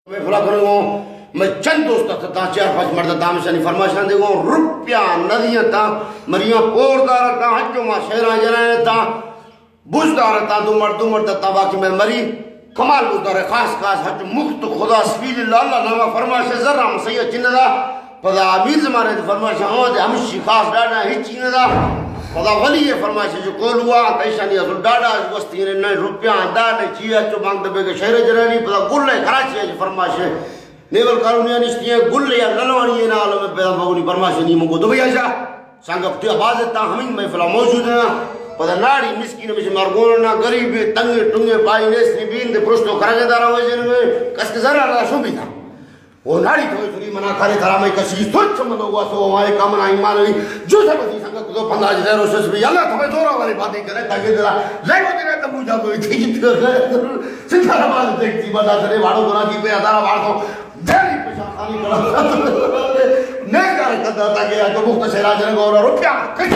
میں فلا کروں، میں چند دوست اتاں، چار پانچ مرد اتاں، ہمیشانی فرمائشاں دے گوں، روپیہ نہ دیاں تا، مریاں پور دار اتاں، ہچو ما شہراں جناں تا، بزدار اتاں، دو مرد، دو مرد اتاں، باقی میں مری، کمال بزدار، خاص خاص، ہچو مخت خدا سبیل اللہ، اللہ نامہ فرمائش زر ہم سید چندا، پدا امیر زمانے دی فرمائش، ہاں دے ہمشی خاص ڈاڈا ہچی نہ دا۔ پدا ولی اے فرمائش جو کول ہوا، تیشانی اصل ڈاڈا وستی نے نہ روپیہ دا نے چیا چو مانگ دبے کے شہر جرانی، پدا گل ہے کراچی ہے فرمائش ہے۔ نیول کالونی نشتی ہے، گل یا نلوانی ہے نا عالم پیدا مگونی فرمائش نہیں مگو دبئی آشا۔ سنگ اپتی آواز تا ہمیں محفل موجود ہیں۔ پدا ناڑی مسکین میں سے مرگون نا غریب تنگے ٹنگے پائی نے سنی بین دے پرشتو کرگے دارا وجن میں کس کے ذرا لا شو بھی تھا۔ او ناڑی تو چوری منا کرے ترا میں کسی سوچ من ہوا سو ہمارے کام نہ ایمان نہیں۔ جو سب سی سنگت کو پندرہ جزائر و سس بھی اللہ تمہیں دورا والے باتیں کرے تاکہ تیرا لے وہ تیرے تم جا تو تھی۔ سنگھا بات دیکھ سی بتا سرے واڑو گنا کی پہ ادارہ واڑ تو دیری پشا خانی کرا۔ نیک کار کرتا تاکہ تو مختصر راج نے گورا روپیا کچھ